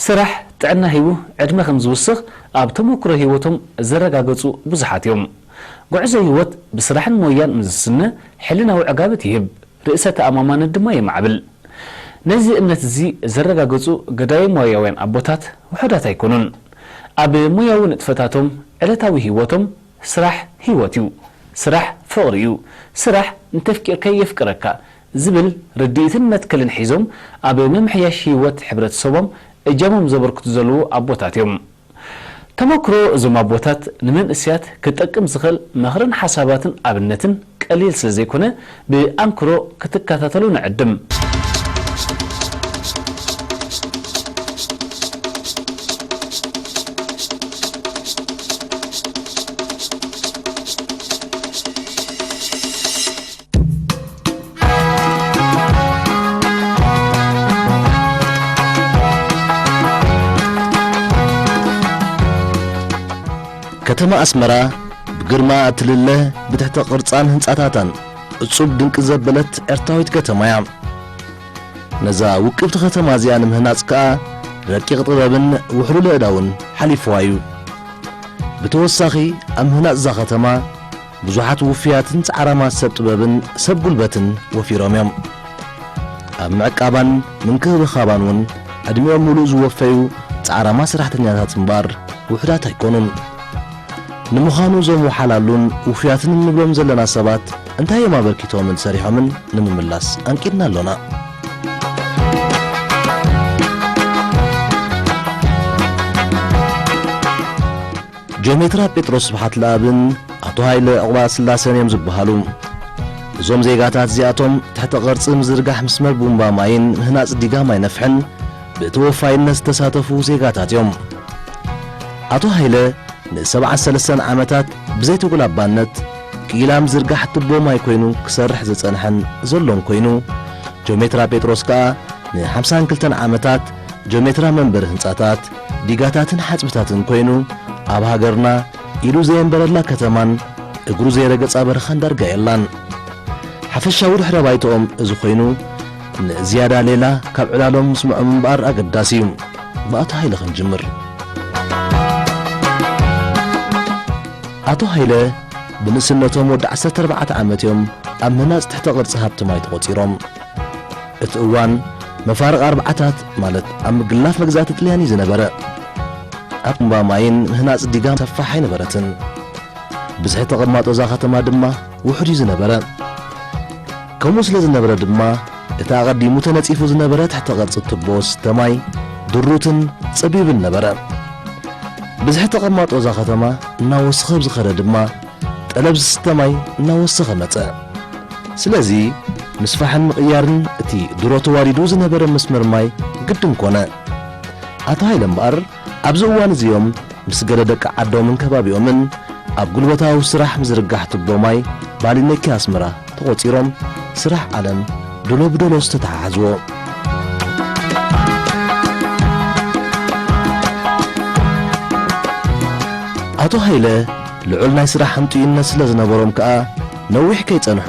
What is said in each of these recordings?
ስራሕ ጥዕና ሂቡ ዕድመ ከም ዝውስኽ ኣብ ተመክሮ ህይወቶም ዘረጋገጹ ብዙሓት እዮም። ጉዕዞ ህይወት ብስራሕን ሞያን ምስ ዝስነ፣ ሕልናዊ ዕጋበት ይህብ፣ ርእሰ ተኣማማነት ድማ የማዕብል። ነዚ እምነት እዚ ዘረጋገጹ ገዳይም ሞያውያን ኣቦታት ውሑዳት ኣይኮኑን። ኣብ ሞያዊ ንጥፈታቶም፣ ዕለታዊ ህይወቶም፣ ስራሕ ህይወት እዩ፣ ስራሕ ፍቕሪ እዩ፣ ስራሕ እንተፍቂርከ የፍቅረካ ዝብል ርድኢትን መትከልን ሒዞም ኣብ ምምሕያሽ ህይወት ሕብረተሰቦም እጃሞም ዘበርክቱ ዘለዉ ኣቦታት እዮም። ተመክሮ እዞም ኣቦታት ንመንእሰያት ክጠቅም ዝኽእል ምኽርን ሓሳባትን ኣብነትን ቀሊል ስለ ዘይኮነ ብኣንክሮ ክትከታተሉ ንዕድም። ከተማ ኣስመራ ብግርማ እትልለ፣ ብትሕተ ቅርጻን ህንጻታታን እጹብ ድንቂ ዘበለት ኤርትራዊት ከተማ እያ። ነዛ ውቅብቲ ከተማ እዚኣ ንምህናጽ ከኣ ረቂቕ ጥበብን ውሕሉል ኣእዳውን ሓሊፍዋ እዩ። ብተወሳኺ ኣብ ምህናጽ እዛ ከተማ ብዙሓት ውፍያትን ጻዕራማት ሰብ ጥበብን ሰብ ጉልበትን ወፊሮም እዮም። ኣብ ምዕቃባን ምንክብኻባን እውን ዕድሚኦም ምሉእ ዝወፈዩ ጻዕራማት ሰራሕተኛታት እምበኣር ውሑዳት ኣይኮኑን። ንምዃኑ እዞም ወሓላሉን ውፉያትን እንብሎም ዘለና ሰባት እንታይ እዮም ኣበርኪቶምን ሰሪሖምን ንምምላስ ኣንቂድና ኣሎና። ጆሜትራ ጴጥሮስ ስብሓት ለኣብን ኣቶ ሃይለ ዕቑባ ስላሰን እዮም ዝበሃሉ። እዞም ዜጋታት እዚኣቶም ትሕተ ቅርጺ ምዝርጋሕ መስመር ቡምባ ማይን ምህናጽ ዲጋ ማይ ነፍሕን ብተወፋይነት ዝተሳተፉ ዜጋታት እዮም። ኣቶ ሃይለ ንሰብዓን ሰለስተን ዓመታት ብዘይተጉላባነት ክኢላ ምዝርጋሕ ትቦ ማይ ኮይኑ ክሰርሕ ዝጸንሐን ዘሎን ኮይኑ፣ ጆሜትራ ጴጥሮስ ከኣ ንሓምሳን ክልተን ዓመታት ጆሜትራ መንበሪ ህንጻታት፣ ዲጋታትን ሓጽብታትን ኮይኑ፣ ኣብ ሃገርና ኢዱ ዘየንበረላ ከተማን እግሩ ዘይረገጻ በረኻን ዳርጋ የላን። ሓፈሻዊ ድሕረ ባይትኦም እዚ ኮይኑ፣ ንዝያዳ ሌላ ካብ ዕላሎም ምስምዖም እምበኣር ኣገዳሲ እዩ። ብኣቶ ሃይለ ክንጅምር። ኣቶ ሃይለ ብንእስነቶም ወዲ ዓሰርተ ኣርባዕተ ዓመት እዮም ኣብ ምህናጽ ትሕተ ቅርጺ ሃብቲ ማይ ተቖጺሮም። እቲ እዋን መፋርቕ ኣርባዓታት፣ ማለት ኣብ ምግላፍ መግዛእቲ ጥልያን እዩ ዝነበረ። ኣብ ቡምባ ማይን ምህናጽ ዲጋ ሰፋሕ ኣይነበረትን። ብዝሒ ተቐማጦ እዛ ከተማ ድማ ውሑድ እዩ ዝነበረ። ከምኡ ስለ ዝነበረ ድማ፣ እቲ ኣቐዲሙ ተነጺፉ ዝነበረ ትሕተ ቅርጺ ትቦ ዝስተ ማይ ድሩትን ጸቢብን ነበረ። ብዝሒ ተቐማጦ እዛ ከተማ እናወሰኸ ብዝኸደ ድማ፣ ጠለብ ዝስተ ማይ እናወሰኸ መጸ። ስለዚ፣ ምስፋሕን ምቕያርን እቲ ድሮ ተዋዲዱ ዝነበረ መስመር ማይ ግድን ኮነ። ኣቶ ሃይለ እምበኣር፣ ኣብዚ እዋን እዚ እዮም ምስ ገለ ደቂ ዓዶምን ከባቢኦምን ኣብ ጉልበታዊ ስራሕ ምዝርጋሕ ቱቦ ማይ ባሊነኪ ኣስመራ ተቖጺሮም፣ ስራሕ ዓለም ዶሎ ብዶሎ ዝተተሓሓዝዎ። ኣቶ ሃይለ ልዑል ናይ ስራሕ ህንጡይነት ስለ ዝነበሮም ከኣ፣ ነዊሕ ከይጸንሑ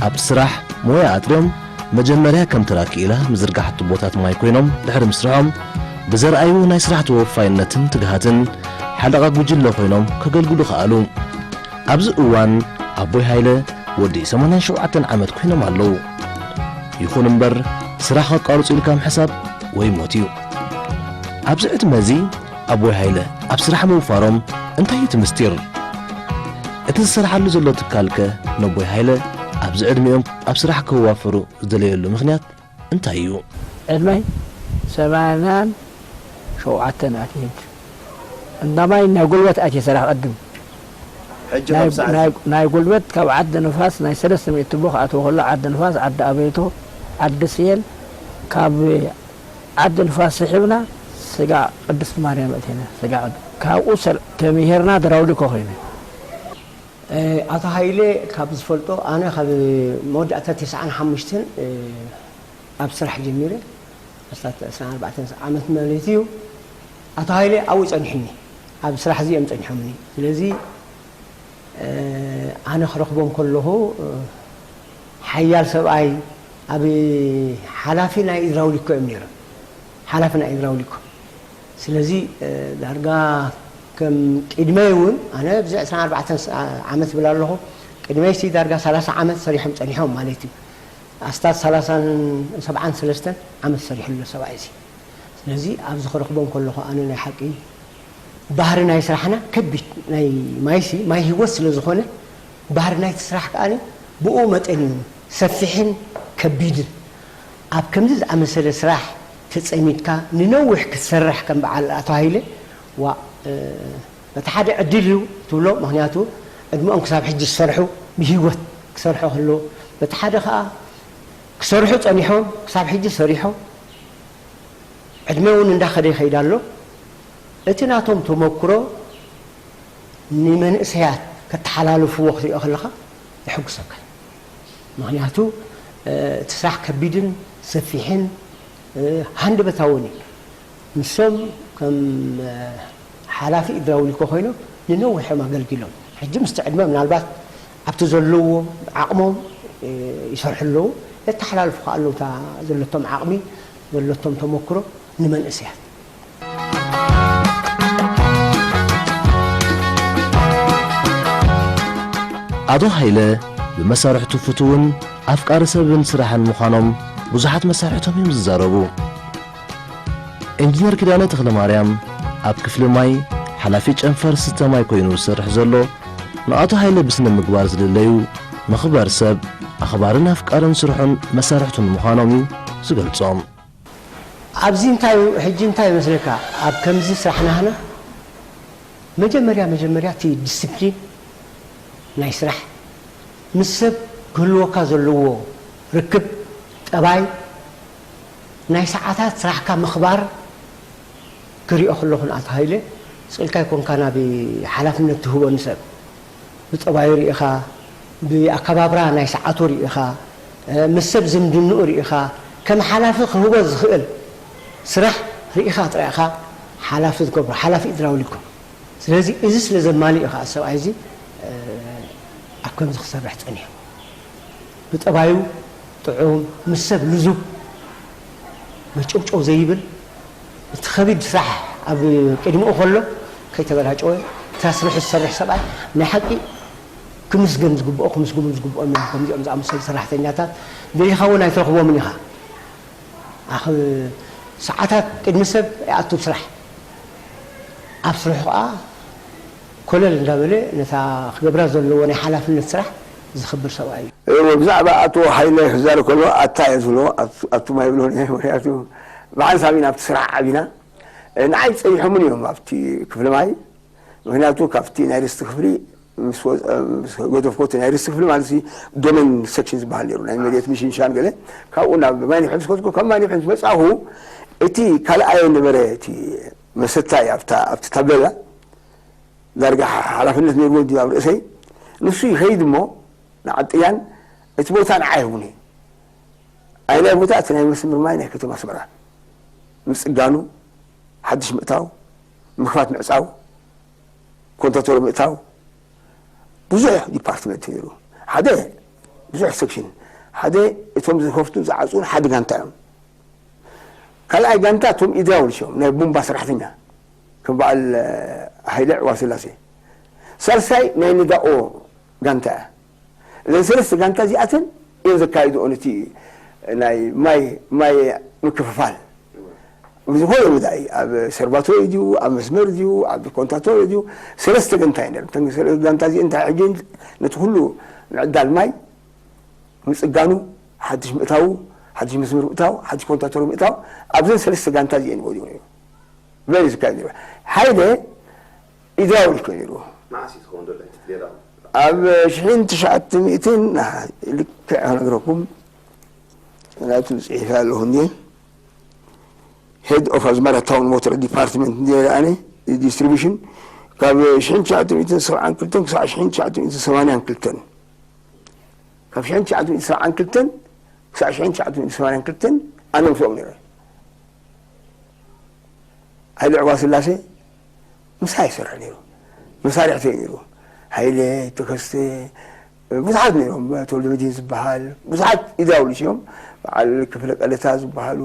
ኣብቲ ስራሕ ሞያ ኣጥርዮም፣ መጀመርያ ከም ተራ ክኢላ ምዝርጋሕ ቱቦታት ማይ ኮይኖም ድሕሪ ምስርሖም፣ ብዘርኣይዎ ናይ ስራሕ ተወፋይነትን ትግሃትን ሓለቓ ጉጅለ ኮይኖም ከገልግሉ ከኣሉ። ኣብዚ እዋን ኣቦይ ሃይለ ወዲ ሰማንያን ሸውዓተን ዓመት ኮይኖም ኣለዉ። ይኹን እምበር፣ ስራሕ ከቋርጹ ኢልካ ምሕሳብ ወይ ሞት እዩ። ኣብዚ ዕድመ እዚ ኣቦይ ሃይለ ኣብ ስራሕ ምውፋሮም እንታይ እዩ እቲ ምስጢር? እቲ ዝሰርሓሉ ዘሎ ትካልከ ነቦይ ሃይለ ኣብዚ ዕድሚኦም ኣብ ስራሕ ክዋፈሩ ዝደለየሉ ምኽንያት እንታይ እዩ? ዕድመይ ሰማንያን ሸውዓተን ኣትየ ሕጂ። እንዳማይ ናይ ጉልበት ኣትየ ሰራሕ ቅድም። ሕጂ ናይ፣ ከም ሰዓት ናይ፣ ናይ ጉልበት ካብ ዓዲ ንፋስ ናይ ሰለስተ ሚእቲ ቱቦ ክኣትዎ ከሎ ዓዲ ንፋስ፣ ዓዲ ኣበይቶ፣ ዓዲ ስየል፣ ካብ ዓዲ ንፋስ ስሒብና ስጋ ቅድስቲ ማርያም ኣቲና። ስጋ ቅድ-፣ ካብኡ ሰል-፣ ተምሄርና ድራውሊኮ ኮይነ። እ፣ ኣቶ ሃይለ ካብ ዝፈልጦ፣ ኣነ ካብ መወዳእታ ተስዓን ሓሙሽተን፣ እ፣ ኣብ ስራሕ ጀሚረ። ኣስታት ዕስራን ኣርባዕተን ዓመት ማለት እዩ። ኣቶ ሃይለ ኣብኡ ጸኒሑኒ፣ ኣብ ስራሕ እዚ እዮም ጸኒሖምኒ። ስለዚ፣ እ፣ ኣነ ክረኽቦም ከለኹ፣ እ፣ ሓያል ሰብኣይ፣ ኣብ ሓላፊ ናይ ኢድራውሊኮ እዮም ነይሮም። ሓላፊ ናይ ኢድራውሊኮ። ስለዚ ዳርጋ ከም ቅድመይ እውን ኣነ ብዚ ዕስራን ኣርባዕተን ዓመት ብል ኣለኹ። ቅድመይ ሲ ዳርጋ ሰላሳ ዓመት ሰሪሖም ጸኒሖም ማለት እዩ። ኣስታት ሰላሳን ሰብዓን ሰለስተን ዓመት ሰሪሑ ኣሎ ሰብኣይ እዚ። ስለዚ ኣብዚ ክረኽቦም ከለኹ ኣነ ናይ ሓቂ ባህሪ ናይ ስራሕና ከቢድ ናይ ማይሲ ማይ ህይወት ስለ ዝኾነ ባህሪ ናይቲ ስራሕ ከኣ ብኡ መጠን እዩ ሰፊሕን ከቢድን። ኣብ ከምዚ ዝኣመሰለ ስራሕ ተጸሚድካ ንነዊሕ ክትሰርሕ ከም በዓል ኣቶ ሃይለ ዋ በቲ ሓደ ዕድል እዩ ትብሎ። ምክንያቱ ዕድመኦም ክሳብ ሕጂ ዝሰርሑ ብህይወት ክሰርሑ ከለዉ በቲ ሓደ ከዓ ክሰርሑ ጸኒሖም ክሳብ ሕጂ ሰሪሖም ዕድመ እውን እንዳኸደ ይኸይድ ኣሎ። እቲ ናቶም ተመክሮ ንመንእሰያት ከተሓላልፍዎ ክትሪኦ ከለኻ የሐጉሰካ። ምክንያቱ እቲ ስራሕ ከቢድን ሰፊሕን ሃንደበታውን እዩ። ንሶም ከም ሓላፊ ኢድራውሊኮ ኮይኖም ንነዊሕ እዮም ኣገልጊሎም። ሕጂ ምስቲ ዕድመ ምናልባት ኣብቲ ዘለዎ ዓቕሞም ይሰርሑ ኣለዉ። የተሓላልፉ ከኣ ኣለዉ እታ ዘለቶም ዓቕሚ ዘለቶም ተመክሮ ንመንእሰያት። ኣቶ ሃይለ ብመሳርሕቱ ፍቱውን ኣፍቃሪ ሰብን ስራሕን ምዃኖም ብዙሓት መሳርሕቶም እዮም ዝዛረቡ። ኢንጂነር ኪዳነ ተኽለማርያም ኣብ ክፍሊ ማይ ሓላፊ ጨንፈር ስተ ማይ ኮይኑ ዝሰርሕ ዘሎ ንኣቶ ሃይለ ብስነ ምግባር ዝልለዩ መኽበር ሰብ ኣኽባርን ኣፍቃርን ስርሑን መሳርሕቱን ምዃኖም እዩ ዝገልጾም። ኣብዚ እንታይ እዩ ሕጂ እንታይ ይመስለካ ኣብ ከምዚ ስራሕ ናህና መጀመርያ መጀመርያ እቲ ዲስፕሊን ናይ ስራሕ ምስ ሰብ ክህልወካ ዘለዎ ርክብ ጠባይ ናይ ሰዓታት ስራሕካ ምኽባር ክሪኦ ከለኹ ንኣቶ ሃይለ ስቕ ኢልካ ኣይኮንካን ኣብ ሓላፍነት ትህቦ ንሰብ ብጠባዩ ርኢኻ ብኣከባብራ ናይ ሰዓቱ ርኢኻ ምስ ሰብ ዝምድንኡ ርኢኻ ከም ሓላፊ ክህቦ ዝኽእል ስራሕ ርኢኻ ጥራይ ኢኻ ሓላፊ ትገብሮ ሓላፊ ኢድራውሊኮ ስለዚ እዚ ስለ ዘማልእ እዩ ከዓ ሰብኣይ እዚ ኣብ ከምዚ ክሰርሕ ፀኒሑ ብጠባዩ ጥዑም ምስ ሰብ ልዙብ መጨውጨው ዘይብል እቲ ከቢድ ስራሕ ኣብ ቅድሚኡ ከሎ ከይተበላጨወ እታ ስርሑ ዝሰርሕ ሰብኣይ ናይ ሓቂ ክምስገን ዝግብኦ ክምስግኑ ዝግብኦም እዮም ከምዚኦም ዝኣመሰሉ ሰራሕተኛታት ደሊኻ እውን ኣይትረኽቦምን ኢኻ ኣኽ ሰዓታት ቅድሚ ሰብ ይኣቱ ስራሕ ኣብ ስርሑ ከዓ ኮለል እንዳበለ ነታ ክገብራ ዘለዎ ናይ ሓላፍነት ስራሕ ዝኽብር ሰብኣይ እዩ። እወ ብዛዕባ ኣቶ ሃይለ ክዛረብ ከሎ ኣታ እየ ዝብሎ ኣቱማ ይብሎ ምክንያቱ ብሓንሳብ ኢና ኣብቲ ስራሕ ዓቢና ንዓይ ፀኒሖምን እዮም ኣብቲ ክፍሊ ማይ ምክንያቱ ካብቲ ናይ ርስቲ ክፍሊ ምስ ገደፍኮ እቲ ናይ ርስቲ ክፍሊ ማለት ዶሜን ሴክሽን ዝበሃል ነሩ ናይ መሬት ምሽንሻን ገለ ካብኡ ናብ ማይ ንብሒ ምስ ከድኩ ካብ ማይ ንብሒ ምስ መፃኹ እቲ ካልኣየ ነበረ እቲ መሰታይ ኣብቲ ታቤላ ዳርጋ ሓላፍነት ነይርዎ ድዩ ኣብ ርእሰይ ንሱ ይኸይድ እሞ ንዓጥያን እቲ ቦታ ንዓይ ይህቡኒ ኣይናይ ቦታ እቲ ናይ መስምር ማይ ናይ ከተማ ኣስመራ ምፅጋኑ ሓድሽ ምእታው ምኽፋት ምዕፃው ኮንታቶር ምእታው ብዙሕ ዲፓርትመንት ነይሩ ሓደ ብዙሕ ሴክሽን ሓደ እቶም ዝኸፍቱን ዝዓፅውን ሓደ ጋንታ እዮም ካልኣይ ጋንታ እቶም ኢድራውልሽ እዮም ናይ ቡምባ ሰራሕተኛ ከም በዓል ሃይለ ዕዋ ስላሴ ሳልሳይ ናይ ንዳኦ ጋንታ እያ እዘን ሰለስተ ጋንታ እዚኣተን እየን ዘካይድኦ ነቲ ናይ ማይ ማይ ምክፍፋል ብዝኾነ መዳይ ኣብ ሰርባቶሪ ድዩ ኣብ መስመር ድዩ ኣብ ኮንታቶሪ ድዩ ሰለስተ ጋንታ እዩ ነረን እተን ሰለስተ ጋንታ እዚአን እንታይ ሕጂ ነቲ ኩሉ ምዕዳል ማይ ምፅጋኑ ሓድሽ ምእታዉ ሓድሽ መስመር ምእታው ሓድሽ ኮንታቶሪ ምእታው ኣብዘን ሰለስተ ጋንታ እዚአን ወዲኡ ነይሩ በዚ ዝካየድ ነይሩ ሓይለ ኢድራውሊክ ነይሩ ኣብ ሽሕን ትሽዓተ ሚእትን ልክዕ ክነግረኩም ናቱ ፅሒፈ ኣለኹ እንዴ head of ኣዝማራ town water department እንዴ ኣነ distribution ካብ ሽሕን ትሽዓተ ሚእትን ሰብዓን ክልተን ክሳዕ ሽሕን ትሽዓተ ሚእትን ሰማንያን ክልተን ካብ ሽሕን ትሽዓተ ሚእትን ሰብዓን ክልተን ክሳዕ ሽሕን ትሽዓተ ሚእትን ሰማንያን ክልተን ኣነ ምስኦም ነይረ ሃይለ ዕዋ ስላሴ ምሳይ ይሰርሕ ነይሩ መሳርሕተይ ነይሩ ሃይለ ተከስተ ብዙሓት ነይሮም ተወልደ መድህን ዝበሃል ብዙሓት ኢድራውሊሽ እዮም በዓል ክፍለ ቀለታ ዝበሃሉ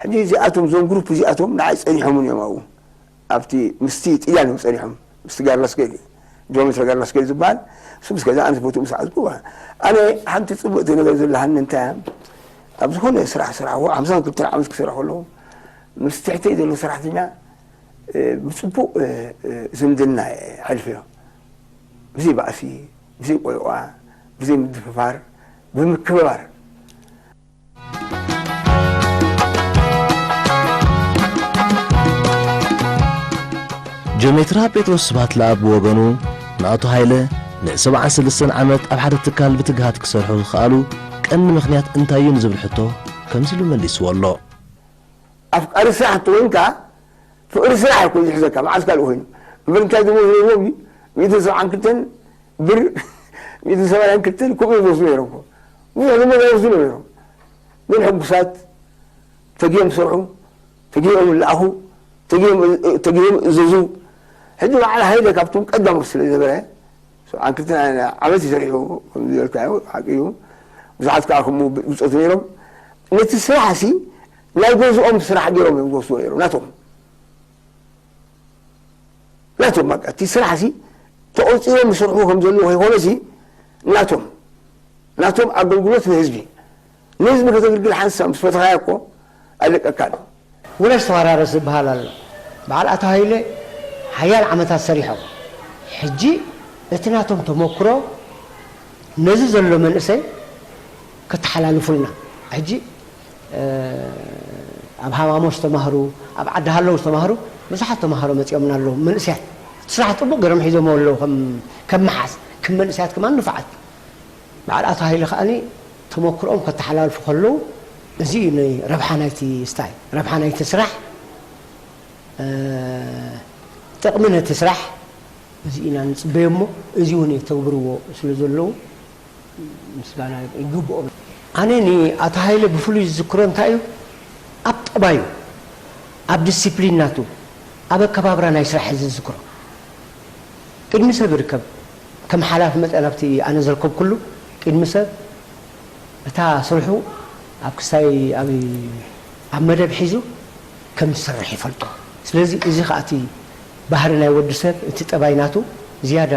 ሕጂ እዚኣቶም እዞም ግሩፕ እዚኣቶም ንዓይ ፀኒሖምን እዮም ኣብኡ ኣብቲ ምስቲ ጥያን እዮም ጸኒሖም። ምስቲ ጋርላስኬል እዩ። ጆሜትራ ጋርላስኬል ዝበሃል፣ እሱ ምስ ገዛ ኣነ ዝፈትዎ ምስ ዓዝኩ፣ ኣነ ሓንቲ ጽብቕቲ ነገር ዘለሃኒ እንታይ እያ? ኣብ ዝኾነ ስራሕ ስራሕ፣ ሓምሳን ክልተን ዓመት ክሰርሕ ከለኹ፣ ምስ ትሕተይ ዘሎ ሰራሕተኛ፣ እ፣ ብጽቡቕ፣ እ፣ እ፣ ዝምድና የሕልፍ እዮ። ብዘይ ባእሲ፣ ብዘይ ቆይቋ፣ ብዘይ ምድፍፋር፣ ብምክብባር። ጀሜትራ ጴጥሮስ ስብሃት ለኣብ ብወገኑ፣ ንኣቶ ሃይለ ንሰብዓን ሰለስተን ዓመት ኣብ ሓደ ትካል ብትግሃት ክሰርሑ ዝኸኣሉ ቀንዲ ምኽንያት እንታይ እዩ ንዝብል ሕቶ ከምዚ ኢሉ መሊስዎ ኣሎ። ኣፍቃሪ ስራሕ እንተኮይንካ፣ ፍቕሪ ስራሕ እኮ እዩ ዝሕዘካ፣ መዓስ ካልእ ኮይኑ። እምበር እንታይ ደሞዝ ነይርዎም እዩ? ሚእትን ሰብዓን ክልተን ብር፣ ሚእትን ሰማንያን ክልተን ከምኡ እዮም ዝወስዱ ነይሮም እኮ። ብዙሕ ደሞዝ ኣይወስዱን እዮም ነይሮም። ግን ሕጉሳት፣ ተጊሆም ዝሰርሑ፣ ተጊሆም ዝለኣኹ፣ ተጊሆም፣ ተጊሆም ዝእዘዙ። ሕጂ በዓል ሃይለ ካብቶም ቀዳሞት ስለ ዝነበረ፣ ሰብዓን ክልተን ዓመት እዩ ሰሪሑ፣ ከምዚ ዝበልካዮ ሓቂ እዩ። ብዙሓት ከኣ ከምኡ ብጾት ነይሮም። ነቲ ስራሕሲ ናይ ገዝኦም ስራሕ ገይሮም እዮም ዝወስድዎ ነይሮም፣ ናቶም። ናቶም በቃ፣ እቲ ስራሕሲ ተቖጺሮም ዝሰርሕዎ ከም ዘለዉ ከይኮነሲ፣ ናቶም፣ ናቶም ኣገልግሎት ንህዝቢ። ንህዝቢ ከተገልግል ሓንሳብ ምስ ፈተኻዮ እኮ ኣይለቀካን። ወላ ዝተዋራረስ ዝበሃል ኣሎ። በዓል ኣቶ ሃይለ ሓያል ዓመታት ሰሪሖም። ሕጂ እቲ ናቶም ተመኩሮ ነዚ ዘሎ መንእሰይ ከተሓላልፉልና። ሕጂ ኣብ ሃማሞ ዝተማህሩ፣ ኣብ ዓዲ ሃለው ዝተማህሩ ብዙሓት ተማሃሮ መፂኦምና ኣለዉ። መንእሰያት እቲ ስራሕ ጥቡቕ ገይሮም ሒዞሞ ኣለዉ። ከም ከም መሓዝ ከም መንእሰያት ከማን ንፉዓት። በዓል ኣቶ ሃይለ ከኣኒ ተመክሮኦም ከተሓላልፉ ከለዉ፣ እዚ እዩ ናይ ረብሓ ናይቲ ስታይ፣ ረብሓ ናይቲ ስራሕ፣ ጥቕሚ ነቲ ስራሕ፣ እዚ ኢና ንጽበዮ እሞ፣ እዚ እውን የተግብርዎ ስለ ዘለዉ፣ ምስጋና ይግብኦም። ኣነ ንኣቶ ሃይለ ብፍሉይ ዝዝክሮ እንታይ እዩ፣ ኣብ ጠባዩ፣ ኣብ ዲሲፕሊን ናቱ፣ ኣብ ኣከባብራ ናይ ስራሕ እየ ዝዝክሮ። ቅድሚ ሰብ ይርከብ። ከም ሓላፊ መጠን ኣብቲ ኣነ ዘርከብኩሉ ቅድሚ ሰብ እታ ስርሑ ኣብ ክስታይ ኣብ ኣብ መደብ ሒዙ ከም ዝሰርሕ ይፈልጦ። ስለዚ እዚ ከኣ እቲ ባህሪ ናይ ወዲ ሰብ እቲ ጠባይ ናቱ ዝያዳ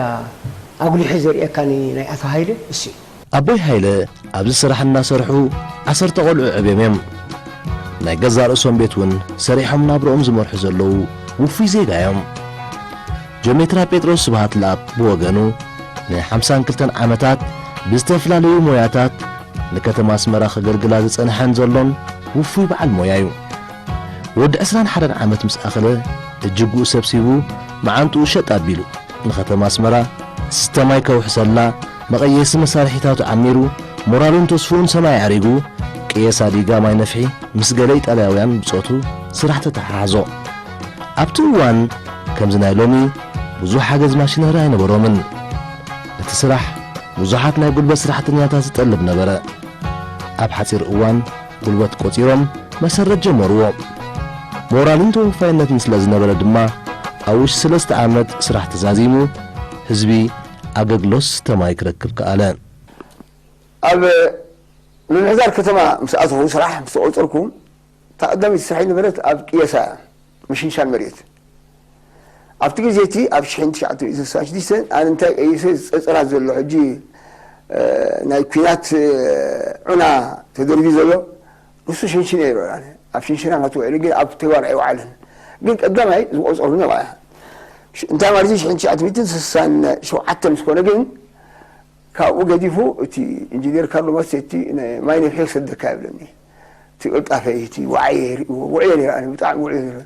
ኣጉሊሑ ዘርእየካ ናይ ኣቶ ሃይለ እሱ እዩ። ኣቦይ ሃይለ ኣብዚ ስራሕ እናሰርሑ ዓሰርተ ቆልዑ ዕብዮም እዮም። ናይ ገዛእ ርእሶም ቤት እውን ሰሪሖም ናብርኦም ዝመርሑ ዘለዉ ውፉይ ዜጋ እዮም። ጀሜትራ ጴጥሮስ ስብሃት ለኣብ ብወገኑ ንሓምሳን ክልተን ዓመታት ብዝተፈላለዩ ሞያታት ንከተማ ኣስመራ ከገልግላ ዝጸንሐን ዘሎን ውፉይ በዓል ሞያ እዩ። ወዲ ዕስራን ሓደን ዓመት ምስ ኣኸለ እጅግኡ ሰብሲቡ መዓንጥኡ ሸጥ ኣቢሉ ንኸተማ ኣስመራ ስተ ማይ ከውሕሰላ መቐየሲ መሳርሒታቱ ዓሚሩ ሞራሉን ተስፍኡን ሰማይ ኣዕሪጉ ቅየሳ ዲጋ ማይ ነፍሒ ምስ ገለ ኢጣልያውያን ብጾቱ ስራሕ ተተሓሓዞ። ኣብቲ እዋን ከምዚ ናይ ሎሚ ብዙሕ ሓገዝ ማሽነሪ ኣይነበሮምን። እቲ ስራሕ ብዙሓት ናይ ጉልበት ስራሕተኛታት ዝጠልብ ነበረ። ኣብ ሓጺር እዋን ጉልበት ቆጺሮም መሰረት ጀመርዎ። ሞራልን ተወፋይነትን ስለ ዝነበረ ድማ ኣብ ውሽጢ ሰለስተ ዓመት ስራሕ ተዛዚሙ ህዝቢ ኣገልግሎት ስተ ማይ ክረክብ ከኣለ። ኣብ ምምሕዳር ከተማ ምስ ኣተኹ ስራሕ ምስ ተቖጸርኩ እታ ቀዳመይቲ ስራሐይ ዝነበረት ኣብ ቅየሳ ምሽንሻን መሬት። ኣብቲ ግዜ እቲ ኣብ ሽሕን ትሽዓተ ሚእትን ስሳን ሽዱሽተን ኣነ እንታይ ቀይሰ ዝጸጸራት ዘሎ ሕጂ ናይ ኲናት ዑና ተደርጊ ዘሎ ንሱ ሽንሽን እየ ይረአ። ኣብ ሽንሽና ናቱ ውዕሊ ግን ኣብ ተግባር ኣይወዓለን። ግን ቀዳማይ ዝቆጸሩ ነባ እያ። እንታይ ማለት እዩ? ሽሕን ትሽዓተ ሚእትን ስሳን ሸውዓተን ምስ ኮነ ግን ካብኡ ገዲፉ እቲ ኢንጂነር ካርሎ ማሴቲ ማይ ነፍሒ ክሰደካ ይብለኒ። እቲ ቅልጣፈ እቲ ዋዕየ ርእይዎ ውዕየ ነይረ ኣነ ብጣዕሚ ውዕየ ነይረ።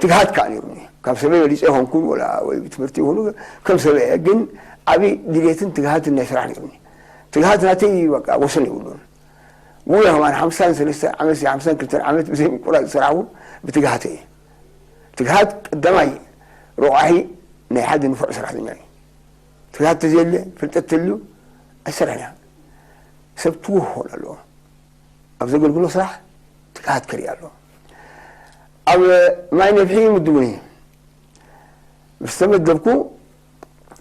ትግሃት ከዓ ነይሩኒ ካብ ሰበይ በሊፀ ይኾንኩን ወላ ወይ ብትምህርቲ ይኹኑ ከም ሰበይ እየ ግን ዓብይ ድሌትን ትግሃትን ናይ ስራሕ ነይሩኒ። ትግሃት ናተይ በቃ ወሰን የብሉን። ውዑይ ከማን ሓምሳን ሰለስተን ዓመት ሓምሳን ክልተን ዓመት ብዘይ ምቁራፅ ዝሰራሕኩ ብትግሃተይ እየ። ትግሃት ቀዳማይ ረቋሒ ናይ ሓደ ንፉዕ ሰራሕተኛ እዩ። ትግሃት ተዘየለ ፍልጠት ተልዩ ኣይሰራሕን እያ። ሰብ ትጉህ ክኸውን ኣለዎ። ኣብ ዘገልግሎ ስራሕ ትግሃት ከርኢ ኣለዎ። ኣብ ማይ ነፍሒ ይምድቡኒ። ምስ ተመደብኩ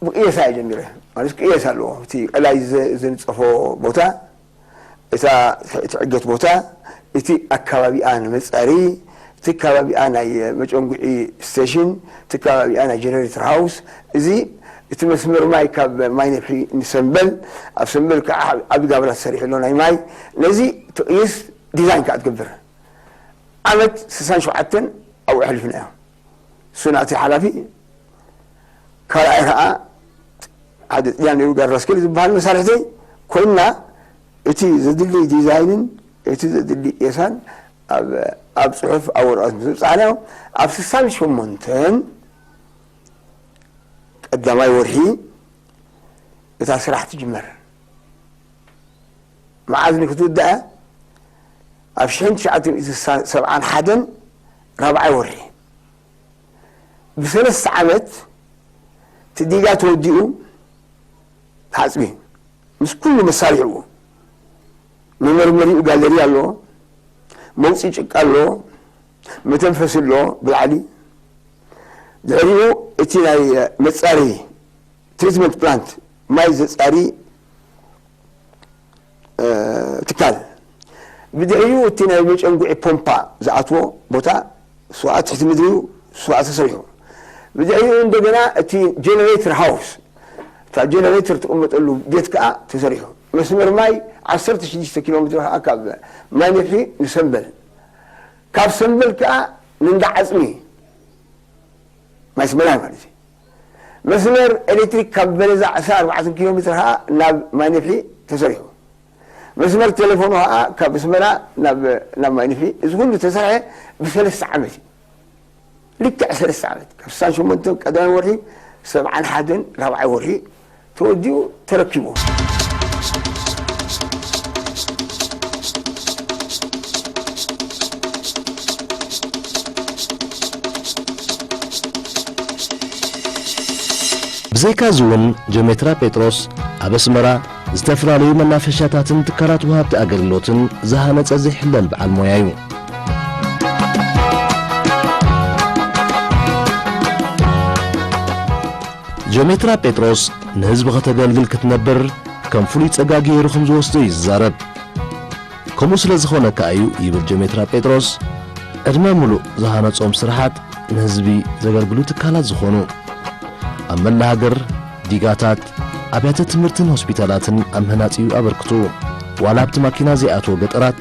ብቅየሳ እየ ጀሚረ። ማለት ቅየሳ ኣለዎ። እቲ ቀላይ ዘንፀፎ ቦታ፣ እታ ትዕገት ቦታ፣ እቲ ኣከባቢኣ ንመፃሪ፣ እቲ ከባቢኣ ናይ መጨንጉዒ ስቴሽን፣ እቲ ከባቢኣ ናይ ጀነሬተር ሃውስ፣ እዚ እቲ መስመር ማይ ካብ ማይ ነብሒ ንሰምበል፣ ኣብ ሰምበል ከዓ ዓቢ ጋብራ ተሰሪሑ ኣሎ ናይ ማይ። ነዚ ትቕይስ ዲዛይን ከዓ ትገብር። ዓመት ስሳን ሸውዓተን ኣብኡ ኣሕሊፍና እዮም። እሱ ናተይ ሓላፊ። ካልኣይ ከዓ ሓደ ጥልያን ነይሩ፣ ጋር ራስኬል ዝበሃል መሳርሕተይ ኮይንና፣ እቲ ዘድሊ ዲዛይንን እቲ ዘድሊ ቄሳን ኣብ ኣብ ጽሑፍ ኣብ ወረቐት ምስ ኣብጻሕናዮ፣ ኣብ ስሳን ሸሞንተን ቀዳማይ ወርሒ እታ ስራሕ ትጅመር። መዓዝ ንክትውዳእ? ኣብ ሽሕን ትሽዓተ ሚእቲ ሰብዓን ሓደን ራብዓይ ወርሒ። ብሰለስተ ዓመት እቲ ዲጋ ተወዲኡ ተሓጽቢ፣ ምስ ኩሉ መሳሪሕኡ። መመርመሪኡ ጋለሪ ኣሎ፣ መውፅኢ ጭቃ ኣሎ፣ መተንፈሲ ኣሎ ብላዕሊ። ድሕሪኡ እቲ ናይ መፃረዪ ትሪትመንት ፕላንት፣ ማይ ዘፃሪ ትካል። ብድሕሪኡ እቲ ናይ መጨንጉዒ ፖምፓ ዝኣትዎ ቦታ፣ እሱ ከዓ ትሕቲ ምድሪ እዩ፣ እሱ ከዓ ተሰሪሑ። ብድሕሪኡ እንደገና እቲ ጀነሬተር ሃውስ፣ እታ ጀነሬተር ትቕመጠሉ ቤት ከዓ ተሰሪሑ። መስመር ማይ ዓሰርተ ሽዱሽተ ኪሎ ሜትር ከዓ ካብ ማይ ነብሒ ንሰምበል፣ ካብ ሰምበል ከዓ ንእንዳ ዓፅሚ፣ ማይ ስመላይ ማለት እዩ። መስመር ኤሌክትሪክ ካብ በለዛ ዕስራን ኣርባዕተን ኪሎ ሜትር ከዓ ናብ ማይ ነብሒ ተሰሪሑ። መስመር ቴሌፎኑ ከዓ ካብ ኣስመራ ናብ ናብ ማይ ነብሒ፣ እዚ ኩሉ ተሰርሐ ብሰለስተ ዓመት እዩ። ልክዕ ሰለስተ ዓመት፣ ካብ ስሳን ሸሞንተን ቀዳማይ ወርሒ፣ ሰብዓን ሓደን ራብዓይ ወርሒ ተወዲኡ ተረኪቡ። ብዘይካ እዚ እውን፣ ጀሜትራ ጴጥሮስ ኣብ ኣስመራ ዝተፈላለዩ መናፈሻታትን ትካላት ወሃብቲ ኣገልግሎትን ዝሃነጸ ዘይሕለል በዓል ሞያ እዩ። ጀሜትራ ጴጥሮስ ንህዝቢ ከተገልግል ክትነብር ከም ፍሉይ ጸጋ ገይሩ ከም ዝወስዶ እዩ ዝዛረብ። ከምኡ ስለ ዝኾነ ከኣ እዩ ይብል ጀሜትራ ጴጥሮስ፣ ዕድመ ምሉእ ዝሃነጾም ስራሓት ንህዝቢ ዘገልግሉ ትካላት ዝኾኑ። ኣብ መላ ሃገር ዲጋታት፣ ኣብያተ ትምህርትን ሆስፒታላትን ኣብ ምህናጽ እዩ ኣበርክትኡ። ዋላ ኣብቲ ማኪና ዘይኣትዎ ገጠራት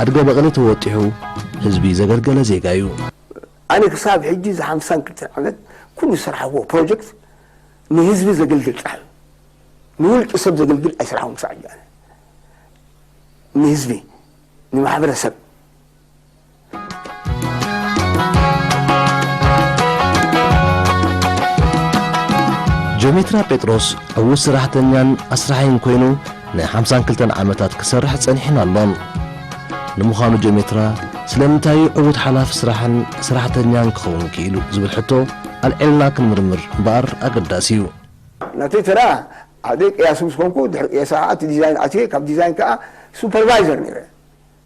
ኣድገ በቕሊ ተወጢሑ ህዝቢ ዘገልገለ ዜጋ እዩ። ኣነ ክሳብ ሕጂ እዚ ሓምሳን ክልተን ዓመት ኩሉ ዝሰራሕዎ ፕሮጀክት ንህዝቢ ዘገልግል ጥራሕ እዩ። ንውልቂ ሰብ ዘገልግል ኣይሰራሕኩን ክሳብ ሕጂ ኣነ። ንህዝቢ፣ ንማሕበረሰብ። ጀሜትራ ጴጥሮስ ዕዉት ሰራሕተኛን ኣስራሒን ኮይኑ ናይ ሓምሳን ክልተን ዓመታት ክሰርሕ ጸኒሑን ኣሎን። ንምዃኑ ጀሜትራ ስለምንታይ እዩ ዕዉት ሓላፊ ስራሕን ሰራሕተኛን ክኸውን ክኢሉ ዝብል ሕቶ ኣልዒልና ክንምርምር እምበኣር ኣገዳሲ እዩ። ናተይ ተራ ሓደ ቅያስ ምስ ኮንኩ፣ ድሕሪ ቅየሳ ከዓ እቲ ዲዛይን ኣትየ፣ ካብ ዲዛይን ከዓ ሱፐርቫይዘር ነይረ።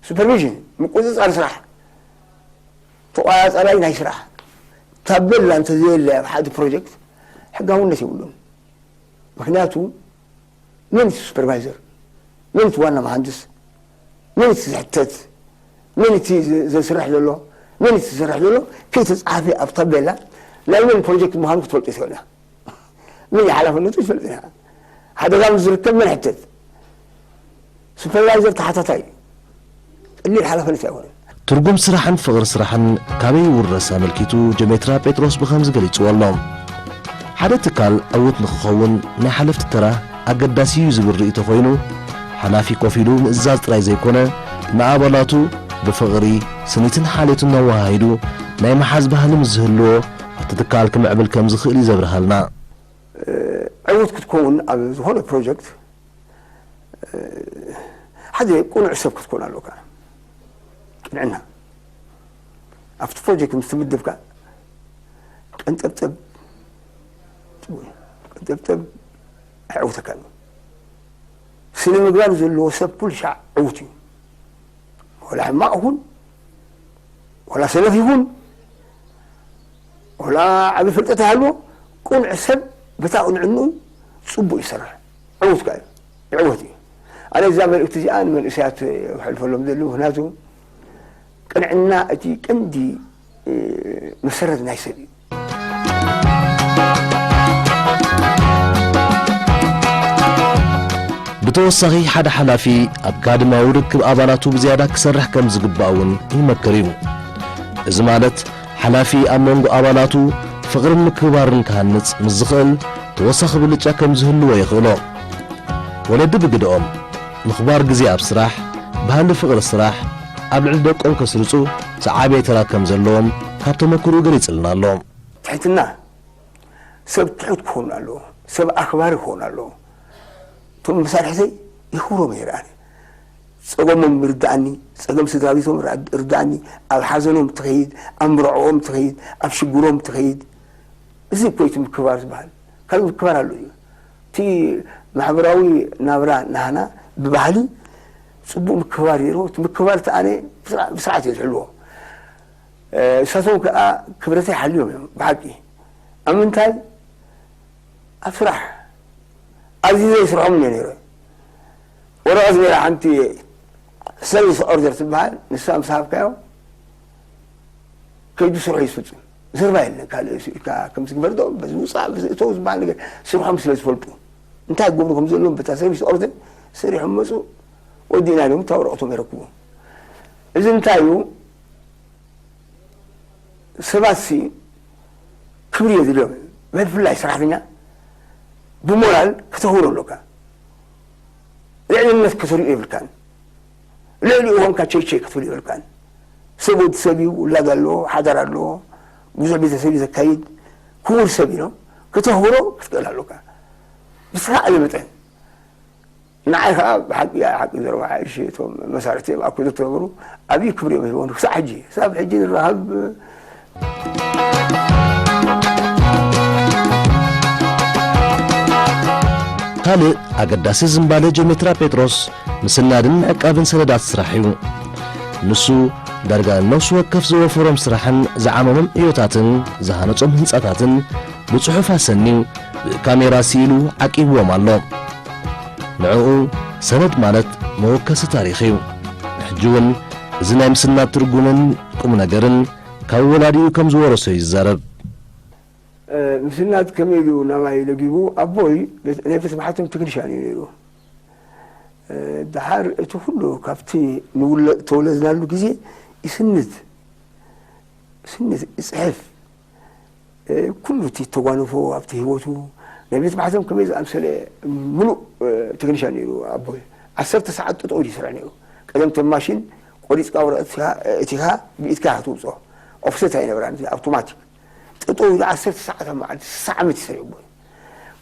ሱፐርቪዥን፣ ምቁፅፃር ስራሕ፣ ተቆፃፃራይ ናይ ስራሕ። ታቤላ እንተዘየለ ኣብ ሓደ ፕሮጀክት ሕጋውነት የብሉን። ምክንያቱ መን እቲ ሱፐርቫይዘር? መን እቲ ዋና መሃንድስ? መን እቲ ዝሕተት? መን እቲ ዘስርሕ ዘሎ? መን እቲ ዝሰርሕ ዘሎ? ከይተፃሓፈ ኣብ ታቤላ ናይ መን ፕሮጀክት ምዃኑ ክትፈልጦ ይትኽእል ኢኻ። መን እዩ ሓላፍነቱ ይትፈልጥ ኢኻ። ሓደጋ ምስ ዝርከብ መን ሕተት? ሱፐርቫይዘር ተሓታታይ እዩ። ቀሊል ሓላፍነት ኣይኮነን። ትርጉም ስራሕን ፍቕሪ ስራሕን ካበይ ይውረስ ኣመልኪቱ ጀሜትራ ጴጥሮስ ብኸምዚ ገሊጽዎ ኣሎ። ሓደ ትካል ዕዉት ንኽኸውን ናይ ሓለፍቲ ተራ ኣገዳሲ እዩ ዝብል ርእይቶ ኮይኑ፣ ሓላፊ ኮፍ ኢሉ ምእዛዝ ጥራይ ዘይኮነ፣ ንኣባላቱ ብፍቕሪ፣ ስኒትን ሓልዮትን ኣወሃሂዱ ናይ ምሓዝ ባህሊ ምስ ዝህልዎ፣ እቲ ትካል ክምዕብል ከም ዝኽእል እዩ ዘብርሃልና። ዕዉት ክትከውን ኣብ ዝኾነ ፕሮጀክት ሓደ ቅኑዕ ሰብ ክትኮን ኣለካ። ቅንዕና ኣብቲ ፕሮጀክት ምስ ትምደብካ ቀንጠብጠብ ቀንጠብጠብ ኣዕውተካ። ስነ ምግባር ዘለዎ ሰብ ኩሉ ሻዕ ዕዉት እዩ። ወላ ሕማቕ ይኹን ወላ ሰነፍ ይኹን ወላ ዓቢ ፍልጠት ይሃልዎ፣ ቅኑዕ ሰብ በታ ቅንዕንኡ ጽቡቕ ይሰርሕ። ዕዉት ከኣ እዩ። ዕወት እዩ። ኣነ እዛ መልእክቲ እዚኣ ንመንእሰያት የሕልፈሎም ዘሉ፣ ምኽንያቱ ቅንዕና እቲ ቀንዲ መሰረት ናይ ሰብ እዩ። ብተወሳኺ ሓደ ሓላፊ ኣብ ካድማዊ ርክብ ኣባላቱ ብዝያዳ ክሰርሕ ከም ዝግባእ እውን ይመክር እዩ። እዚ ማለት ሓላፊ ኣብ መንጎ ኣባላቱ ፍቕርን ምክብባርን ክሃንጽ ምስ ዝኽእል ተወሳኺ ብልጫ ከም ዝህልዎ የኽእሎ። ወለዲ ብግደኦም፣ ምኽባር ግዜ ኣብ ስራሕ፣ ባህሊ ፍቕሪ ስራሕ ኣብ ልዕሊ ደቆም ከስርጹ ዝዓበየ ተራ ከም ዘለዎም ካብ ተመክርኡ ገሊጽልና ኣሎ። ትሕትና፣ ሰብ ትሑት ክኸውን ኣለዎ፣ ሰብ ኣኽባሪ ክኸውን ኣለዎ። እቶም መሳርሕተይ የኽብሮም እየ። ርኣኒ፣ ጸገሞም ይርድኣኒ፣ ጸገም ስድራ ቤቶም ርኣ- ይርድኣኒ፣ ኣብ ሓዘኖም ትኸይድ፣ ኣብ ምርዕኦም ትኸይድ፣ ኣብ ሽግሮም ትኸይድ። እዚ እኮ እዩ እቲ ምክብባር ዝበሃል። ካልእ ምክብባር ኣሎ እዩ። እቲ ማሕበራዊ ናብራ ናህና ብባህሊ ጽቡቕ ምክብባር ነይርዎ። እቲ ምክብባር እቲ ኣነ ብስርዓ- ብስርዓት እየ ዝሕልዎ። እሳቶም ከኣ ክብረተይ ሓልዮም እዮም ብሓቂ። ኣብ ምንታይ? ኣብ ስራሕ ኣዚዘ ይስርሖም እየ ነይረ። ወረቐት ነይራ ሓንቲ፣ ሰርቪስ ኦርደር ትበሃል፣ ንሳ ምስ ሃብካዮ ከይዱ ስርሑ ይፍጽም። ዘርባ የለን። ካልእ ኢልካ ከም ዝግበር ዶ በዚ ውጻእ በዚ እተው ዝበሃል ነገር፣ ስርሖም ስለ ዝፈልጡ እንታይ ክገብሩ ከም ዘለዎም በታ ሰርቪስ ኦርደር ሰሪሖም መጹ። ወዲእና ኢሎም እታ ወረቐቶም የረክቡ። እዚ እንታይ እዩ? ሰባትሲ ክብሪ የድልዮም። ብፍላይ ሰራሕተኛ ብሞራል ከተኽብሮ ኣለካ። ልዕልነት ከተርእዮ የብልካን። ልዕሊኡ ኮንካ ቸይ ቸይ ክትብል የብልካን። ሰብ ወዲ ሰብ እዩ፣ ውላድ ኣለዎ፣ ሓዳር ኣለዎ፣ ብዙሕ ቤተሰብ እዩ ዘካይድ፣ ክቡር ሰብ እዩ። ከተኽብሮ ክትክእል ኣለካ ብዝተኻእለ መጠን። ንዓይ ከዓ ብሓቂ ሓቂ ዘረባ ሓይሽ እቶም መሳርሕቲ እዮም ኣኩ ዝተገብሩ ዓብዪ ክብሪ እዮም ሂቦም ክሳዕ ሕጂ ክሳብ ሕጂ ንራኸብ። ካልእ ኣገዳሲ ዝምባለ ጀሜትራ ጴጥሮስ ምስናድን ምዕቃብን ሰነዳት ስራሕ እዩ። ንሱ ዳርጋ ነፍሲ ወከፍ ዝወፈሮም ስራሕን ዝዓመሞም ዕዮታትን ዝሃነጾም ህንጻታትን ብጽሑፍ ኣሰንዩ ብካሜራ ስኢሉ ዓቂብዎም ኣሎ። ንዕኡ ሰነድ ማለት መወከሲ ታሪኽ እዩ። ሕጂ እውን እዚ ናይ ምስናድ ትርጉምን ቁም ነገርን ካብ ወላዲኡ ከም ዝወረሶ እዩ ዝዛረብ። ምስናድ ከመይ ኢሉ ናባይ ለጊቡ ኣቦይ ናይ ቤት ማሕተም ቴክኒሻን እዩ ነይሩ። ደሓር እቲ ኩሉ ካብቲ ንውለ- ተወለድናሉ ግዜ ይስንድ ስንድ ይፅሕፍ። ኩሉ እቲ ተጓንፎ ኣብቲ ህይወቱ ናይ ቤት ማሕተም ከመይ ዝኣምሰለ ምሉእ ቴክኒሻን ነይሩ ኣቦይ። ዓሰርተ ሰዓት ጠጠው ኢሉ ይሰርሕ ነይሩ። ቀደም ተም ማሽን ቆሪፅካ ወረቐት እቲኻ ብኢድካ ክትውፅኦ ኦፍሰት ኣይነበራን ኣውቶማቲክ ጠጠው ኢሉ ዓሰርተ ሰዓት ኣብ መዓልቲ ስሳ ዓመት ይሰርሕ ኣቦይ።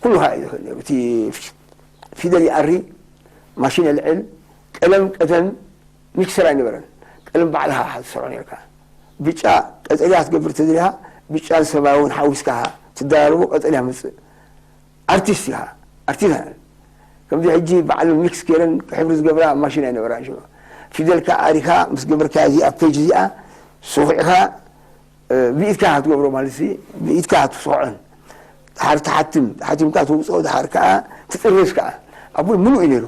ኩሉ ከዓ እዩ ዝኽእል ነይሩ። እቲ ፊደል ይኣሪ፣ ማሽን የልዕል፣ ቀለም ቀደም ሚክሰር ኣይነበረን። ቀለም ባዕልኻ ኢኻ ትሰርሖ ነርካ። ብጫ ቀጠልያ ክትገብር ተደሊኻ ብጫን ሰማያውን ሓዊስካ ኢኻ ትደራርቦ፣ ቀጠልያ መጽእ። ኣርቲስት ኢኻ፣ ኣርቲዛናል። ከምዚ ሕጂ ባዕሉ ሚክስ ገይረን ሕብሪ ዝገብራ ማሽን ኣይነበራን ሽዑ። ፊደልካ ኣሪኻ ምስ ገበርካ እዚኣ ፔጅ እዚኣ ስኺዕካ ብኢድካ ክትገብሮ ማለት ሲ ብኢድካ ትስዖን ድሓር ትሓትም ሓቲምካ ተውፅኦ ድሓር ከዓ ትጥርዝ ከዓ ኣቦይ ምሉእ እዩ ነይሩ።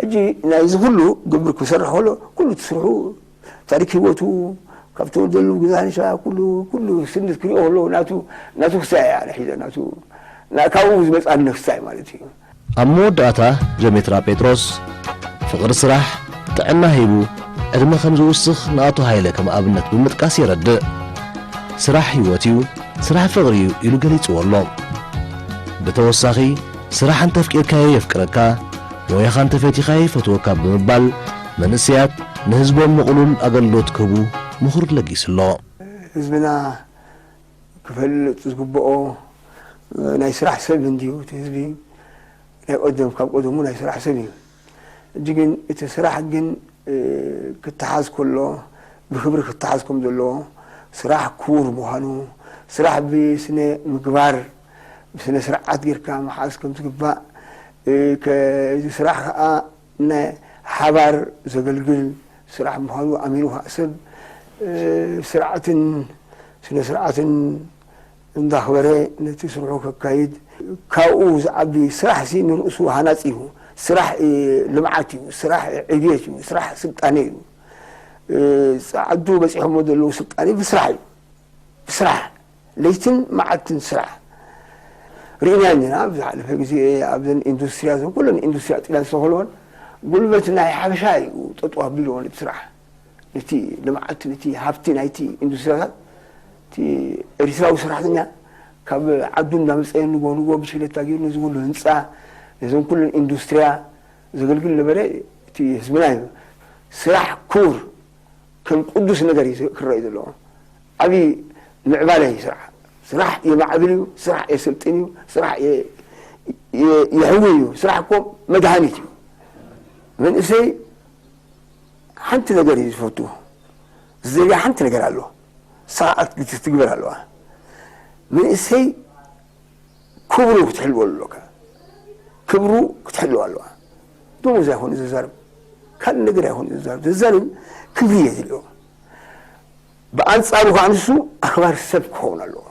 ሕጂ ናይዚ ኩሉ ግብር ክሰርሕ ከሎ ኩሉ ትስርሑ ታሪክ ህይወቱ ካብ ተወልደሉ ግዛንሻ ኩሉ ኩሉ ስንድት ክሪኦ ከሎ ናቱ ናቱ ክሳይ እያ ሒዘ ናቱ ካብኡ ዝመፅኣኒ ክሳይ ማለት እዩ። ኣብ መወዳእታ ጀሜትራ ጴጥሮስ ፍቕሪ ስራሕ ጥዕና ሂቡ ዕድመ ከም ዝውስኽ ንኣቶ ሃይለ ከም ኣብነት ብምጥቃስ የረድእ። ስራሕ ህይወት እዩ፣ ስራሕ ፍቕሪ እዩ ኢሉ ገሊጽዎ ኣሎ። ብተወሳኺ ስራሕ እንተፍቂርካዮ የፍቅረካ፣ ሞያኻ እንተፈቲኻዮ ይፈትወካ ብምባል መንእሰያት ንህዝቦም ምቕሉል ኣገልግሎት ክህቡ ምኽሩ ለጊሱ ኣሎ። ህዝብና ክፈልጥ ዝግብኦ ናይ ስራሕ ሰብ እንድዩ እቲ ህዝቢ ናይ ቀደም ካብ ቀደሙ ናይ ስራሕ ሰብ እዩ። ሕጂ ግን እቲ ስራሕ ግን ክተሓዝ ከሎ ብክብሪ ክተሓዝ ከም ዘለዎ ስራሕ ክቡር ምዃኑ ስራሕ ብስነ ምግባር ብስነ ስርዓት ጌርካ ምሓዝ ከም ዝግባእ እዚ ስራሕ ከዓ ናይ ሓባር ዘገልግል ስራሕ ምዃኑ ኣሚኑ ከዓ ሰብ ስርዓትን ስነ ስርዓትን እንዳኽበረ ነቲ ስርሑ ከካይድ ካብኡ ዝዓቢ ስራሕ ሲ ንርእሱ ሃናፂ እዩ። ስራሕ ልምዓት እዩ። ስራሕ ዕብየት እዩ። ስራሕ ስልጣነ እዩ። ፃዕዱ በፂሖሞ ዘለዉ ስልጣነ ብስራሕ እዩ። ስራሕ፣ ለይትን መዓልትን ስራሕ ርኢና ኢና። ኣብ ዝሓለፈ ግዜ ኣብዘን ኢንዱስትርያ፣ እዘን ኩለን ኢንዱስትርያ ጥልያን ዝተኸልወን ጉልበት ናይ ሓበሻ እዩ ጠጠው ኣቢልዎ ነቲ ስራሕ። ነቲ ልምዓት፣ ነቲ ሃብቲ ናይቲ ኢንዱስትሪታት፣ እቲ ኤርትራዊ ሰራሕተኛ ካብ ዓዱ እንዳመፀ ንጎ ንጎ ብሽክሌታ ገይሩ ነዚ ኩሉ ህንፃ፣ ነዞም ኩለን ኢንዱስትሪያ ዘገልግል ነበረ። እቲ ህዝብና እዩ። ስራሕ ክቡር ከም ቅዱስ ነገር እዩ ክረኣዩ ዘለዎ። ዓብዪ ምዕባለ እዩ ስራሕ። ስራሕ የማዕብል እዩ፣ ስራሕ የስልጥን እዩ፣ ስራሕ የ-፣ የ-፣ የሕዊ እዩ። ስራሕ እኮ መድሃኒት እዩ። መንእሰይ ሓንቲ ነገር እዩ ዝፈቱ፣ ዝደልያ ሓንቲ ነገር ኣሎ፣ ንሳ ክትግበር ኣለዋ። መንእሰይ ክብሩ ክትሕልወሉ ኣለካ። ክብሩ ክትሕልው ኣለዋ። ደሞዝ ኣይኮነ ዘዛርብ፣ ካልእ ነገር ኣይኮነ ዘዛርብ። ዘዛርብ ክብሪ እየ ዝልኦ። ብኣንጻሩ ከዓ ንሱ ኣኽባር ሰብ ክኸውን ኣለዎ።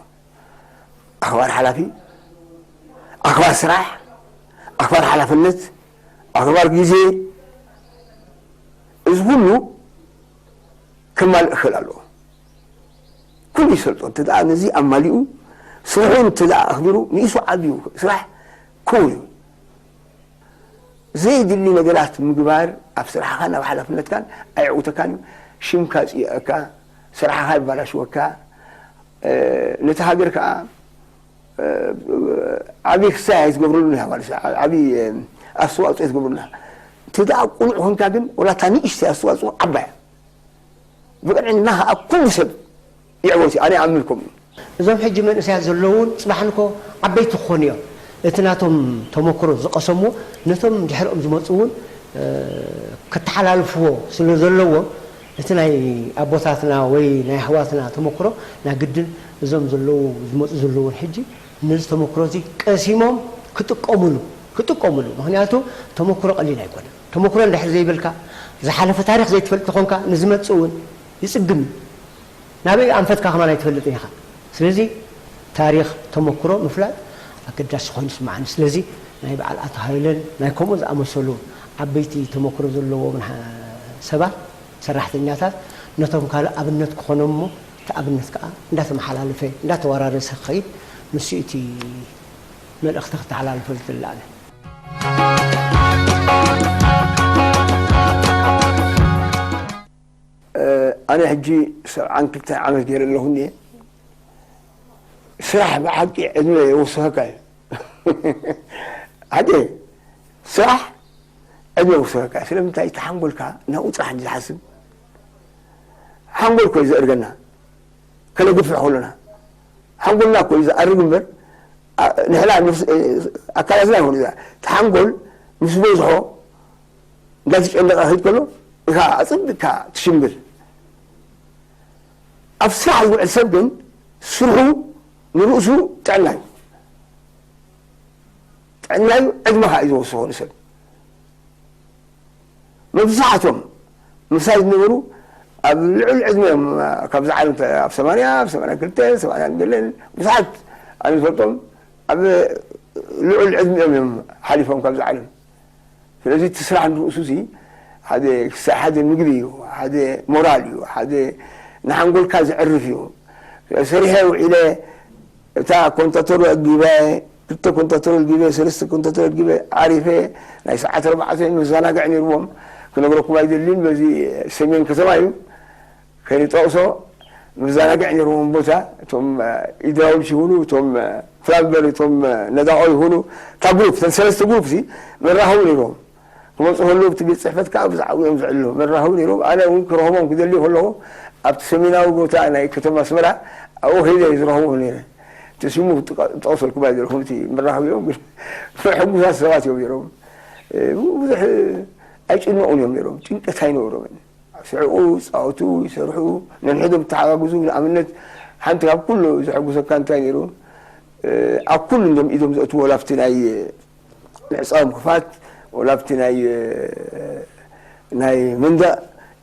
ኣኽባር ሓላፊ፣ ኣኽባር ስራሕ፣ ኣኽባር ሓላፍነት፣ ኣኽባር ግዜ፣ እዚ ኩሉ ከማልእ ክኽእል ኣለዎ። ኩሉ ይሰልጦ እንተ ደኣ ነዚ ኣማሊኡ፣ ስርሑ እንተ ደኣ ኣኽቢሩ፣ ንኢሱ ዓብዩ ስራሕ ክቡር እዩ። ዘይድሊ ነገራት ምግባር ኣብ ስራሕኻን ኣብ ሓላፍነትካን ኣየዕውተካን እዩ። ሽምካ ጽይቐካ፣ ስራሕኻ የባላሽወካ፣ እ፣ ነቲ ሃገር ከኣ፣ እ፣ ዓብዪ ክሳይ ኣይትገብረሉን ኢኻ ማለት እዩ። ዓብዪ፣ እ፣ ኣስተዋጽኦ ኣይትገብረሉን ኢኻ። እንተ ደኣ ቅኑዕ ኮንካ ግን፣ ወላ እታ ንእሽተይ ኣስተዋጽኦ ዓባይ እያ። ብቕንዕና ከኣ ኩሉ ሰብ ይዕወት እዩ። ኣነ ይኣምን ከምኡ። እዞም ሕጂ መንእሰያት ዘለዉ እውን ጽባሕ ንኮ ዓበይቲ ክኾኑ እዮም። እቲ ናቶም ተመክሮ ዝቐሰምዎ ነቶም ድሕሪኦም ዝመጹ እውን፣ እ፣ ከተሓላልፍዎ ስለ ዘለዎም፣ እቲ ናይ ኣቦታትና ወይ ናይ ኣሕዋትና ተመክሮ ናይ ግድን እዞም ዘለዉ፣ ዝመጹ ዘለዉ እውን ሕጂ ነዚ ተመክሮ እዚ ቀሲሞም ክጥቀሙሉ፣ ክጥቀሙሉ። ምኽንያቱ ተመክሮ ቀሊል ኣይኮነን። ተመክሮ እንድሕር ዘይብልካ፣ ዝሓለፈ ታሪኽ ዘይትፈልጥ ተኾንካ፣ ንዝመጽእ እውን ይጽግም እዩ። ናበይ ኣንፈትካ ከማን ኣይትፈልጥን ኢኻ። ስለዚ ታሪኽ ተመክሮ ምፍላጥ ኣገዳሲ ኮይኑ ይስምዓኒ። ስለዚ ናይ በዓል ኣቶ ሃይለን ናይ ከምኡ ዝኣመሰሉ ዓበይቲ ተመክሮ ዘለዎም ንሓ-፣ ሰባት፣ ሰራሕተኛታት ነቶም ካልእ ኣብነት ክኾኖም እሞ እቲ ኣብነት ከኣ እንዳተመሓላለፈ እንዳተወራረሰ ክኸይድ ንሱ እቲ መልእኽቲ ክተሓላልፈሉ ዝደሊ ኣነ። እ፣ ኣነ ሕጂ ሰብዓን ክልተን ዓመት ገይረ ኣለኹ እኒኤ። ስራሕ ብሓቂ ዕድመ የወስኸካ እዩ። ሓደ ስራሕ ዕድመ የወስኸካ እዩ። ስለምንታይ? እቲ ሓንጎልካ ናብኡ ጥራሕ እንዲ ዝሓስብ፣ ሓንጎል እኮ እዩ ዘእርገና። ከነግፍሕ ከሎና ሓንጎልና እኮ እዩ ዝኣርግ እምበር፣ ኣ-፣ ንሕና ነፍስ-፣ እ፣ ኣካላትና ይኹን እዛ፣ እቲ ሓንጎል ምስ በዝሖ እንዳተጨነቐ ክኸይድ ከሎ ኢኻ ኣጸቢቕካ ትሽምብል። ኣብ ስራሕ ዝውዕል ሰብ ግን ስርሑ ንርእሱ ጥዕና እዩ። ጥዕና እዩ፣ ዕድመኻ እዩ ዝወስኾ ንሰብ። መብዛሕቶም ምሳይ ዝነበሩ ኣብ ልዑል ዕድመ እዮም፣ ካብዛ ዓለም ተ-፣ ኣብ ሰማንያ፣ ኣብ ሰማንያ ክልተ፣ ሰማንያ ገለን ብዙሓት ኣነ ዝፈልጦም ኣብ ልዑል ዕድመኦም እዮም ሓሊፎም ካብዛ ዓለም። ስለዚ እቲ ስራሕ ንርእሱ እዚ ሓደ ክሳዕ ሓደ ምግቢ እዩ፣ ሓደ ሞራል እዩ፣ ሓደ ንሓንጎልካ ዘዕርፍ እዩ። ሰሪሐ ውዒለ እታ ኮንታቶር ኣጊበ፣ ክልተ ኮንታቶር ኣጊበ፣ ሰለስተ ኮንታቶር ኣጊበ፣ ዓሪፈ፣ ናይ ሰዓት ኣርባዕተ መዘናግዒ ነይርዎም። ክነግረኩም ኣይደልን፣ በዚ ሰሜን ከተማ እዩ። ከይጠቕሶ መዘናግዒ ነይርዎም ቦታ፣ እቶም፣ እ፣ ኢድራውልስ ይኹኑ፣ እቶም፣ እ፣ ፕላምበር፣ እቶም፣ እ፣ ነዳቖ ይኹኑ፣ እታ ግሩፕ፣ እተን ሰለስተ ግሩፕ ሲ መራኸቡ ነይርዎም። ክመጹ ከለዉ፣ እቲ ቤት ጽሕፈት ከኣ ብዛዕባኡ እዮም ዝዕልሉ። መራኸቡ ነይርዎም። ኣነ እውን ክረኽቦም ክደሊ ከለኹ፣ ኣብቲ ሰሜናዊ ቦታ ናይ ከተማ ኣስመራ፣ ኣብኡ ከይደ እየ ዝረኽቦም ነይረ። እቲ ስሙ ክጥቀ-፣ ክጠቕሰልኩም ኣይደለኹን፣ እቲ መራኸቢኦም ግን ሕጉሳት ሰባት እዮም ነይሮም። እ፣ ብዙሕ ኣይጭነቑን እዮም ነይሮም። ጭንቀት ኣይነበሮምን። ስሕቑ፣ ይጻወቱ፣ ይሰርሑ፣ ነንሕዶም ይተሓጋግዙ። ንኣብነት፣ ሓንቲ ካብ ኩሉ ዘሐጉሰካ እንታይ ነይሩ? እ፣ ኣብ ኩሉ እንድዮም ኢዶም ዘእትዎ፣ ወላ ኣብቲ ናይ ምዕጻው ምኽፋት፣ ወላ ኣብቲ ናይ፣ እ፣ ናይ መንደቕ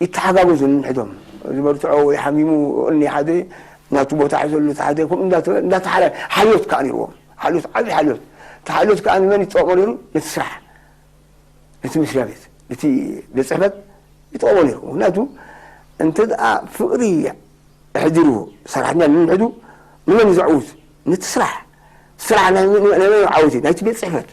ይተሓጋገዙ ነንሕዶም። ዝበርትዖ ወይ ሓሚሙ፣ እኒ ሓደ ናቱ ቦታ ሒዘሉ፣ እቲ ሓደ ከምኡ እንዳተ-፣ እንዳተሓላ-፣ ሓልዮት ከኣ ነይርዎም። ሓልዮት፣ ዓቢ ሓልዮት። እቲ ሓልዮት ከኣ ንመን ይጠቕሞ ነይሩ? ነቲ ስራሕ። ነቲ መስሪያ ቤት፣ ነቲ ቤት ጽሕፈት ይጠቕሞ ነይሩ። ምኽንያቱ፣ እንተ ደኣ ፍቕሪ ሕድርዎ ሰራሕተኛ ንምሕዱ ንመን እዩ ዘዕውት? ነቲ ስራሕ ስራሕ ናይ መን ዓወት እዩ? ናይቲ ቤት ፅሕፈት።